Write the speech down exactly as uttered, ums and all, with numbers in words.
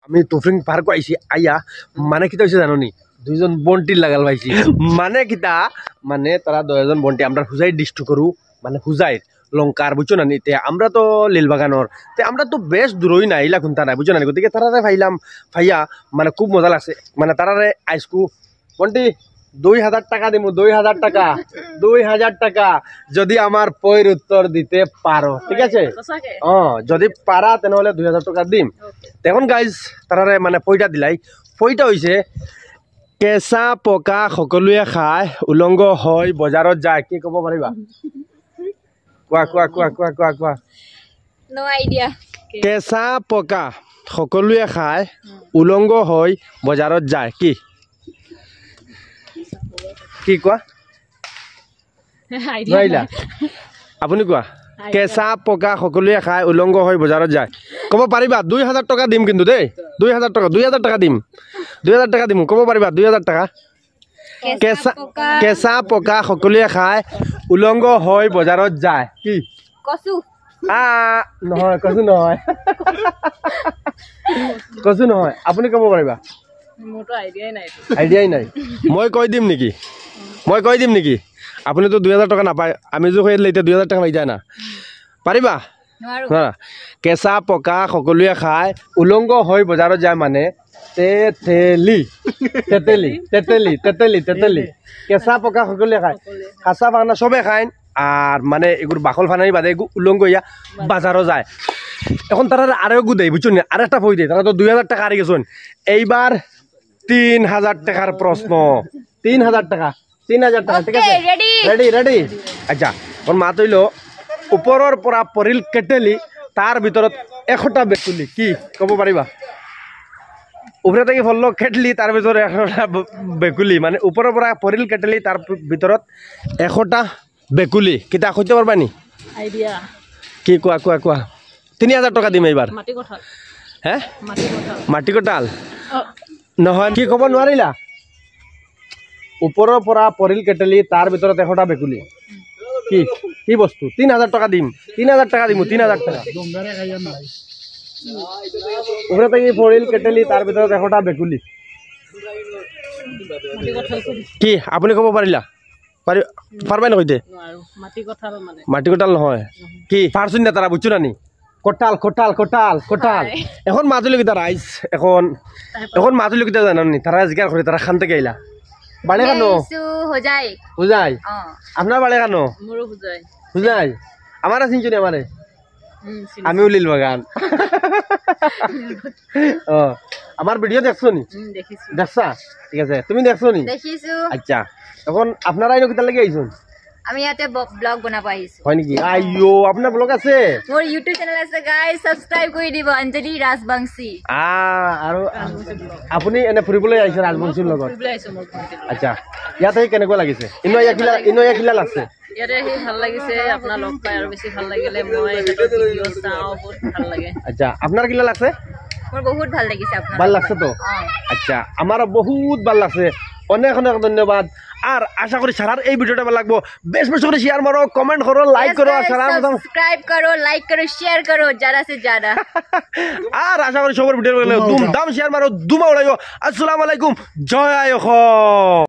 আমি তুফরিং পার্ক আইছি, আইয়া মানে কিতা অইছে জানো নি? দুইজন বন্টির লাগাল পাইছি। মানে কিতা? মানে তারা দুইজন বন্টি, আমরা হুজাই ডিস্টু করু, মানে হুজাইর লঙ্কার, বুঝছো না নি? তে আমরা তো লীলবাগানর, তে আমরা তো বেশ দূরই না, ইলা কুন্তা নাই, বুঝছো না নি? গতিকে তারারে পাইলাম, পাইয়া মানে খুব মজা লাগছে। মানে তারারে আইজকু বন্টি, দুই হাজার টাকা দিমু, দুই হাজার টাকা, দুই হাজার টাকা, যদি আমার পইর উত্তর দিতে পারো, ঠিক আছে? সঁচাকে? অ, যদি পারা, তেনে হলে দুই হাজার টাকা দিম। ওকে। তে এখন গাইজ, তারারে মানে পইটা দিলাই, পইটা অইছে, কেঁচা পকা সকলোৱে খায়, উলংগ হৈ বজাৰত যায়। কি ক'ব পাৰিবা? কোৱা, কোৱা, কোৱা, কোৱা, কোৱা, কোৱা। No idea. কেঁচা পকা সকলোৱে খায়, উলংগ হৈ বজাৰত যায়। কি? কি কোৱা? Idea নোৱাৰিলা? নাই। আপুনি কোৱা। Idea। কেঁচা পকা সকলোৱে খায়, উলংগ হৈ বজাৰত যায়। ক'ব পাৰিবা? দুই হাজাৰ টকা দিম কিন্তু দেই। দুই হাজাৰ টকা, দুই হাজাৰ টকা দিম। দুই হাজাৰ টকা দিম। ক'ব পাৰিবা? দুই হাজাৰ টকা। কেঁচা, কেঁচা পকা। কেঁচা পকা সকলোৱে খায়, উলংগ হৈ বজাৰত যায়। কি? কচু। আ, নহয়, কচু নহয়। কচু নহয়। আপুনি ক'ব পাৰিবা? মোৰতো আইডিয়াই নাই। আইডিয়াই নাই। মই কৈ দিম নেকি? মই কৈ দিম নেকি? আপুনিতো দুই হাজাৰ টকা নাপায়। আমি যে কৈ দিলে এতিয়া দুই হাজাৰ টকা পাই যায় না। পাৰিবা? নোৱাৰো। হা, কেঁচা পকা সকলোৱে খায়, উলংগ হৈ বজাৰত যায় মানে তেতেলি। তেতেলি, তেতেলি, তেতেলি, তেতেলি। কেঁচা পকা সকলোৱে খায়। সকলোৱে। কাঁচা পাকনা সবে খায়। আর মানে এগুর বাকল ফানানি বাদে এগু উলংগ হইয়া বাজারও যায়। এখন তারা আরো এগু দেয়, বুঝছো নি? আর একটা পই দেয়, তারা তো দুই হাজার টাকা হারি গেছেন। এইবার তিন হাজার টাকার প্রশ্ন। তিন হাজার টাকা। তিন হাজার টাকা, ঠিক আছে? Okay, ready। Ready, ready. আচ্ছা, ওর মাত হইল, উপরর পরা পড়িল কেটেলি, তার ভিতরত এশটা বেকুলি। কি কব পারিবা? উপরে থাকি পড়লো কেটলি, তার ভিতরে এশটা ব-, বেকুলি। মানে উপরর পরা পড়িল কেটেলি, তার ভিতরত এশটা বেকুলি। কিতা কইতে পারবা নি? আইডিয়া। কি কোয়া, কোয়া, কোয়া? তিন হাজার টাকা দিম এইবার। মাটি কঁঠাল। হে? মাটি কঁঠাল। মাটি কঁঠাল? অ। নহয়, কি কব নোৱাৰিলা? ওপৰৰ পৰা পৰিল কেটেলি, তাৰ ভিতৰত এশটা বেকুলি। কি, কি বস্তু? তিন হাজাৰ টাকা দিম, তিন হাজাৰ টাকা দিম, তিন হাজাৰ টাকা। উপরে থাকি পৰিল কেটেলি, তাৰ ভিতৰত এশটা বেকুলি। কি, আপুনি কব পাৰিলা? পাৰি-, পাৰবাই নকইতে? নোৱাৰো। মাটি কঁঠাল মানে। মাটি কঁঠাল নহয়। নহয়। কি? পারছুন না তারা, বুঝছো না নি? কঁঠাল, কঁঠাল, কঁঠাল, কঁঠাল। হয়। এখন মাতুলি কিতা রাইস, এখন, তারপর? এখন মাতুলি কিতা জানো নি? তারা জিজ্ঞাসা করে, তারা খান থেকে আইলা। বাড়ি কানো? এইসু হোজাই। হোজাই? অ। আপনার বাড়ি কানো? মোরও হোজাই। হোজাই? আমারে চিনছো নি আমারে? হুম, চিনছি। আমিও লীলবাগান। ও, আমার ভিডিও দেখছো নি? হুম, দেখিছি। দেখছা? ঠিক আছে, তুমি দেখছো নি? দেখিছো। আচ্ছা, এখন আপনারা ইনো কিতার লাগি আইছন? আমি ইয়াতে ব-, ব্লগ বনাব আহিছো। হয় নেকি? আইও, আপনার ব্লগ আছে? মোৰ YouTube চেনেল আছে, গাইজ, ছাবস্ক্ৰাইব কৰি দিব, অঞ্জলি ৰাজবংশী। আ, আৰু আপুনি এনে ফুৰিবলৈ আহিছে ৰাজবংশীৰ লগত? ফুৰিবলৈ আহিছো মোৰ ভণ্টিৰ লগত। আচ্ছা, ইয়াতে কেনেকুৱা লাগিছে? ইনো ইয়াত কিলা, ইনো ইয়াত কিলা লাগছে? ইয়াতে আহি ভাল লাগিছে, আপোনাক লগ পাই আৰু বেছি ভাল লাগিলে। মই সিহঁতৰ ভিডিঅ' চাওঁ, বহুত ভাল লাগে। আচ্ছা, আপনার কিলা লাগছে? মোৰ বহুত ভাল লাগিছে আপোনাক। ভাল লাগছে তো? অ। আচ্ছা, আমারও বহুত ভাল লাগছে। অনেক অনেক ধন্যবাদ। আর আশা করি সারার এই ভিডিওটা ভালো লাগবো। বেশ বেশ করে শেয়ার মারো, কমেন্ট করো, লাইক করো, আর সারা মতন ছাবস্ক্রাইব করো, লাইক করো, শেয়ার করো, যারা সে যারা। আর আশা করি সবার ভিডিও ভালো লাগলো। ধুমধাম শেয়ার মারো, ধুমা উড়াইও। আসসালামু আলাইকুম, জয় আই অসম।